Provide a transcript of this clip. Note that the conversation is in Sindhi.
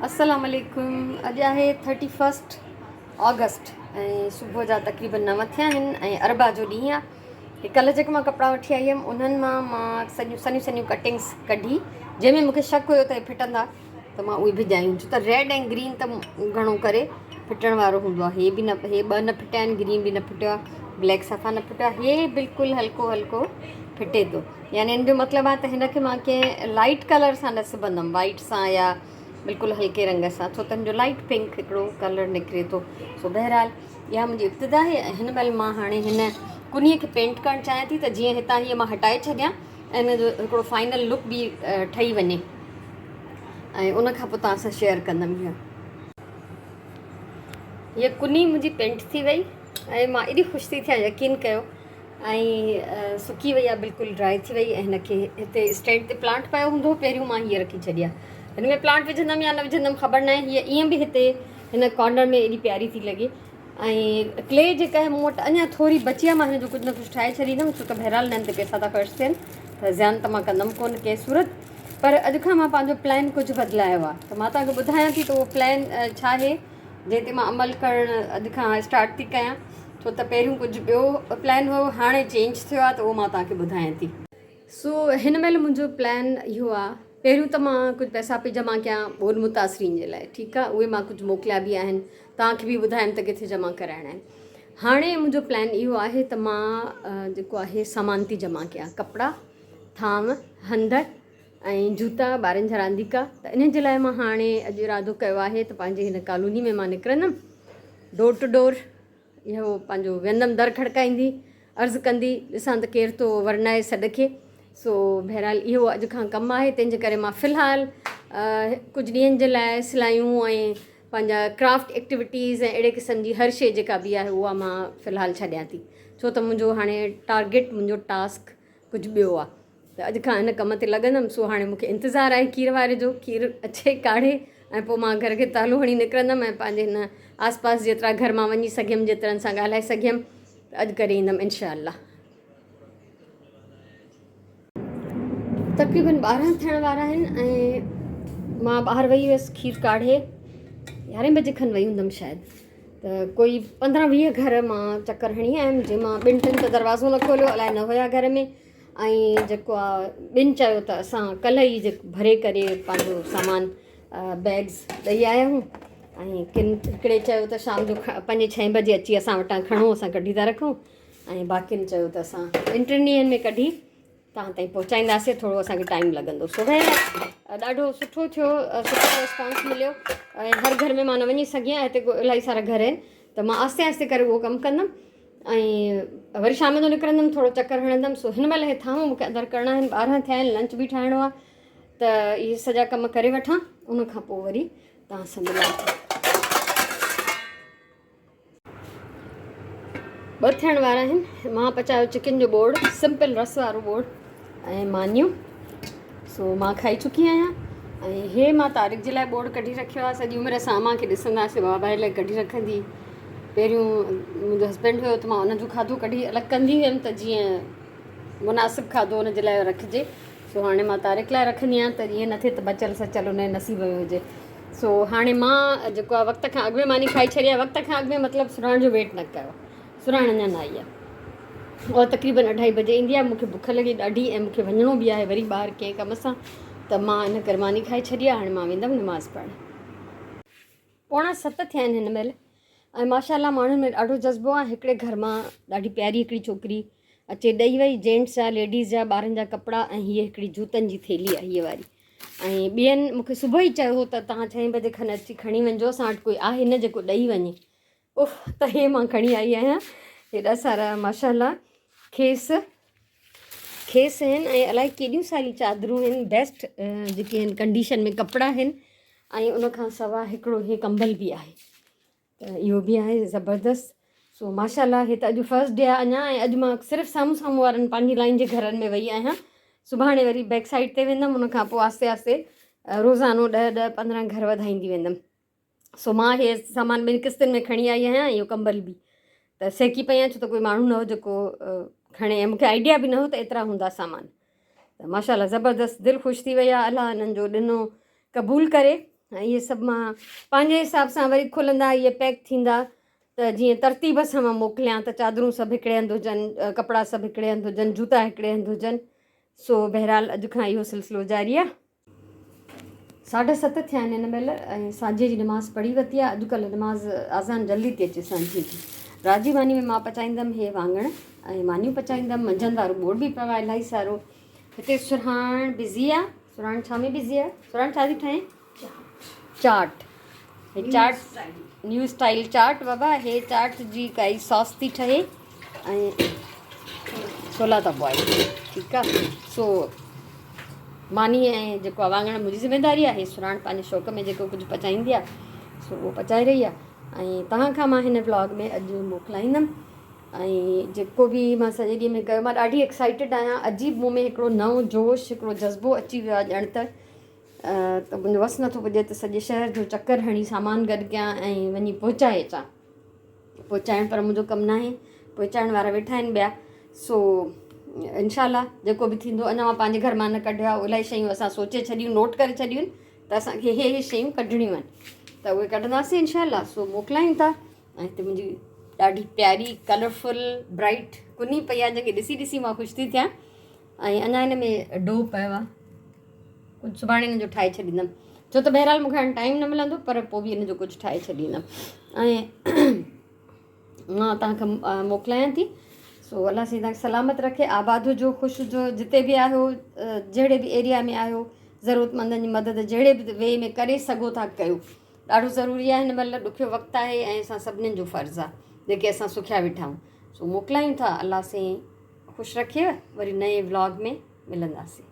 السلام عليڪم اڄ آهي ٿرٽي فرسٽ آگسٽ ۽ صبح جا تقريبن نو ٿيا آهن ۽ اربع جو ڏينهن آهي ڪلهه جيڪي مان ڪپڙا وٺي آئي هيم انهن مان مان سڄيون سنهيون سنهيون ڪٽنگس ڪڍي جنهن ۾ مونکي شڪ هيو ته ڦٽندا ته مان اهي ڀڄايون ڇو ته ريڊ ۽ گرين ته گهڻو ڪري ڦٽڻ وارو هوندو آهي هي به نه هي ٻه نه ڦٽيا آهن گرين به نه ڦٽيو آهي بليڪ صفا نه ڦٽيو آهي هي بلڪل هلڪو هلڪو ڦٽي ٿو يعني ان جو مطلب آهي ته هن کي مان ڪنهن لائيٽ ڪلر سان نه سبندم وائيٽ سان يا بلڪل هلڪي رنگ سان ڇو ته هن جو لائيٽ پنڪ هڪڙو ڪلر نڪري ٿو سو بهرحال اها منهنجي ابتدا آهي ۽ هن مهل مان هاڻي هن ڪني کي پينٽ ڪرڻ چاهيان ٿي ته جيئن هتان هيء مان هٽائي ڇڏيان ۽ ان جو هڪڙو فائنل لڪ به ٺهي وڃي ۽ ان کان پوء توهان سان شيئر ڪندم هيء هيء ڪني منهنجي پينٽ ٿي وئي ۽ مان ايڏي خوش ٿي ٿيان يقين ڪيو ۽ سڪي وئي آهي بلڪل ڊرائي ٿي وئي ۽ هن کي هتي اسٽينڊ تي پلانٽ پيو هوندو هو پهريون مان هيء رکي ڇڏي آهي هن ۾ پلانٽ وجهندم يا نه وجهندم خبر ناهي هيء ائين به هتي هن ڪارنر ۾ ايڏي پياري ٿي لڳي ۽ ڪلي جيڪا آهي مون وٽ اڃا ٿوري بچي آهي مان هن جو ڪجهه نه ڪجهه ٺاهي ڇڏيندم ڇو ته بهرحال هنن تي پئسا ٿا خرچ ٿين ته زيان ته مان ڪندم ڪونه ڪنهن صورت پر اڄ کان مان پنهنجو پلان ڪجهه بدلايو آهي ته مان توهان کي ٻڌايان ٿي ته اهو پلان ڇا آهي جنهن تي مان عمل ڪرڻ اڄ کان اسٽارٽ ٿي ڪيان ڇو ته پهريون ڪجهه ٻيو پلان هو هاڻي چينج ٿيو آهي ته اهو مان توهان کي ٻڌايان ٿي. سو هن مهل منهنجو پلان اهو آ پهريون ته مان ڪجهه پئسا پئي جمع ڪيان ٻوڏ متاثرين جي لاء ٺيڪ آ اهي مان ڪجهه موڪليا به آهن توهان کي به ٻڌايم ته ڪٿي جمع ڪرائڻا آهن هاڻي منهنجو پلان اهو آهي ته مان جيڪو آهي سامان ٿي جمع ڪيان ڪپڙا ٿانو هنڌ ۽ جوتا ٻارن جا رانديڪا ته انهن جي لاء مان هاڻي اڄ ارادو ڪيو آهي ته پنهنجي هن ڪالوني ۾ مان نڪرندم ڊور ٽو ڊور اهو پنهنجو ويندم در کڙڪائيندي عرض ڪندي ڏسان ته ڪير ٿو ورنائي سڏ کي سو بهرحال اهو اڄ کان ڪم آهي تنهن جي ڪري مان في الحال ڪجهه ڏينهن جي لاء سلايون ۽ پنهنجا ڪرافٽ ايڪٽيوٽيز ۽ اهڙي قسم جي هر شيء جيڪا به آهي اها مان في الحال ڇڏيان ٿي ڇو ته منهنجو هاڻي ٽارگيٽ منهنجو ٽاسڪ ڪجهه ٻيو آهي ته اڄ کان ان ڪم تي لڳندم سو هاڻي مون کي انتظار آهي کير واري جو کير اچي ڪاڙهي ۽ پوء مان گهر کي تالو هڻي نڪرندم ۽ پنهنجي هن آس پاس جيترا گهر مان وڃي سگهيم جيترن سان ڳالهائي سگهيم ته اڄ ڪري ايندم انشاء الله. تقريبن 12 ٿيڻ وارا آهن ۽ مان ٻاهر وئي هيس کير ڪاڙهي يارهين بجي کن وئي هوندم شايد ته ڪوئي 15 20 گهر مان چڪر هڻي آيم جنهن مان ٻن ٽن ته دروازو نه کوليو الائي نه هيا گهر ۾ ۽ جيڪو آ ٻن چيو ته اسان ڪلهه ئي جيڪو ڀري ڪري پنهنجو سامان بيگز ڏئي آيا آهيون ۽ ڪن هڪڙي چيو ته شام جو پنجين ڇهين بجي اچي اسان وٽان کڻو اسان ڪڍي ٿا رکون ۽ باقين چيو ته اسان ٻن ٽن ڏينهن ۾ ڪڍي توهان تائين پهچائينداسين ٿورو اسانکي ٽائيم لڳندو سو بهرحال ڏاڍو سٺو ٿيو سٺو رسپانس مليو ۽ هر گهر ۾ مان نه وڃي سگهي آهيان هتي الاهي سارا گهر آهن ته مان آهستي آهستي ڪري اهو ڪم ڪندم ۽ وري شام جو نڪرندم ٿورو چڪر هڻندم سو هن مهل هي ٿانو مونکي اندر ڪرڻا آهن 12 ٿيا آهن لنچ به ٺاهڻو آهي ته اهي سڄا ڪم ڪري وٺان ان کان پوء وري توهان سان ملان ٿي. ٻه ٿيڻ وارا آهن مان پچايو چڪن جو ٻوڙ سمپل رس وارو ٻوڙ ۽ مانيون سو مان کائي چڪي آهيان ۽ هي مان طارق جي لاء ٻوڙ ڪڍي رکيو آهي سڄي عمر اسان امان کي ڏسنداسين بابا جي لاء ڪڍي رکندي پهريون منهنجو هسبينڊ هيو ته مان ان جو کاڌو ڪڍي الڳ ڪندي هيم ته جيئن مناسب کاڌو ان جي لاء رکجي سو هاڻي مان طارق لاء رکندي آهيان ته ائين نه ٿئي ته بچل سچل ان جي نصيب ۾ هجي سو هاڻي مان جيڪو آهي وقت کان اڳ ۾ ماني کائي ڇڏي آهي وقت کان اڳ ۾ مطلب سرهاڻ جو ويٽ نه ڪيو سرهاڻ اڃا نه آئي آهي اها تقريبن اڍائي بجي ايندي آهي مونکي بک لڳي ڏاڍي ۽ مونکي وڃڻو به آهي وري ٻاهر ڪنهن ڪم سان ته مان ان ڪري ماني کائي ڇڏي آهي هاڻي مان ويندم نماز پڙهڻ. پوڻا ست ٿيا آهن هن مهل ۽ ماشاء الله ماڻهن ۾ ڏاڍو جذبو آهي هڪڙي گهر مان ڏاڍي پياري هڪڙي ڇوڪري اچي ڏئي وئي جينٽس جا ليڊيز جا ٻارن جا ڪپڙا ۽ هيء هڪڙي جوتن جي ٿيلهي آهي هيء واري ۽ ٻين مونکي صبح ئي چيو هو ته توهان ڇهين بجي کن اچي کڻي وڃجو اسان وٽ ڪوئي آهي نه جيڪو ڏئي وڃي اف ته هي مان کڻي آئي آهيان هيڏا سارا ماشاء الله کيس کيس آهن ۽ الائي ڪيڏيون ساريون چادرون آهن بيسٽ جيڪي آهن ڪنڊيشن ۾ ڪپڙا آهن ۽ ان کان سوا هڪڙو هي ڪمبل به آهي ته اهو به آهي زبردست سو ماشاء الله هي ته اڄ فرسٽ ڊي آهي اڃا ۽ اڄ مان صرف سامهون سامهون وارن پنهنجي لائن جي گهرن ۾ وئي آهيان سڀاڻي وري بيڪ سائيڊ تي ويندم ان کان پوء آهستي آهستي روزانو ڏهه ڏهه پندرهن گهر وڌائيندي ويندم سو مان هي سامان ٻن قسطن ۾ کڻي آئي آهيان اهو ڪمبل به ته سهڪي پئي آهيان ڇو ته ڪوئي ماڻهو نه هو جيڪو کڻي ۽ مونکي آئيڊيا به نه هو ته ايترا هوندا سامان ته ماشاء الله زبردست دل خوش ٿي وئي آهي الله انهن جو ڏنو قبول ڪري. ۽ اهي سڀ مان پنهنجي حساب سان وري کلندا اهي پيڪ ٿيندا ته جيئن ترتيب سان مان موڪليان ته چادرون سڀ هڪڙي هنڌ هجن، ڪپڙا سڀ هڪڙي هنڌ هجن، جوتا هڪڙي هنڌ هجن. سو بهرحال اڄ کان اهو سلسلو جاري آهي. ساڍا ست ٿيا آهن هن مهل ۽ سانجهيء جي نماز پڙهي ورتي آهي. اڄڪلهه نماز آذان جلدي ٿي اچي سانجهيء جي. رات جي ماني ۾ مان پچائيندم هي واڱڻ ۽ مانيون پچائيندم. منجهند وارو ٻوڙ به پيو آهي الاهي سارو. هتي سرهاڻ بزي آهي. سرهاڻ ڇا ۾ بزي آهي؟ سرهاڻ ڇا ٿي ٺاهين؟ چاٽ هي چاٽ نيو اسٽائل چاٽ بابا هي چاٽ جي ڪائي ساس ٿي ٺهي ۽ ڇولا ٿا بوائل ٺيڪ آ سو ماني ۽ جيڪو آ واڱڻ منهنجي ذميداري آهي سراڻ پنهنجي شوق ۾ جيڪو ڪجهه پچائيندي آ سو اهو پچائي رهي آ ۽ توهان کان مان هن ولاگ ۾ اڄ موڪلائيندم ۽ جيڪو به مان سڄي ڏينهن ۾ ڪيو مان ڏاڍي ايڪسائيٽيڊ آهيان عجيب مون ۾ هڪڙو نئون جوش هڪڙو جذبو اچي ويو آ ڄڻ ته ته منهنجو وس نٿو پڄي ته سڄي شهر جو چڪر هڻي سامان گڏ ڪيان ۽ وڃي پهچائي اچان. پهچائڻ پر منهنجو ڪم ناهي، پهچائڻ وارا ويٺا آهن ٻيا. سو انشاء الله جيڪو به ٿيندو اڃا مان پنهنجي گهر مان نه ڪڍيو آهي الاهي شيون اسان سوچي ڇڏيون نوٽ ڪري ڇڏيون آهن ته اسان کي هي هي شيون ڪڍڻيون آهن ته اهي ڪڍنداسين انشاء الله سو موڪلايون ٿا ۽ هتي منهنجي ڏاڍي پياري ڪلرفل برائٽ ڪني پئي آهي جنهن کي ڏسي ڏسي مان خوش ٿي ٿيان ۽ اڃا هن ۾ ڊو پيو آهي ڪجهه سڀاڻي ان جو ٺاهي ڇڏيندم ڇو ته بهرحال مونکي هاڻي ٽائيم نه ملندو پر پوء به ان جو ڪجهه ٺاهي ڇڏيندم ۽ مان توهان کي موڪلايان ٿي سو الله سائين توهان کي سلامت رکي آباد هجو خوش هجو جتي به آهيو جهڙي به ايريا ۾ آهيو ضرورتمندن جي مدد جهڙي به وي ۾ ڪري سگهو ٿا ڪيو ڏاڍو ضروري آهي هن مهل ڏکيو وقت آهي ۽ اسان سڀنين جو فرض آهي جيڪي اسان سکيا ويٺا آهيون سو موڪلايون ٿا الله سائين خوش رکيو وري نئين ولاگ ۾ ملنداسين.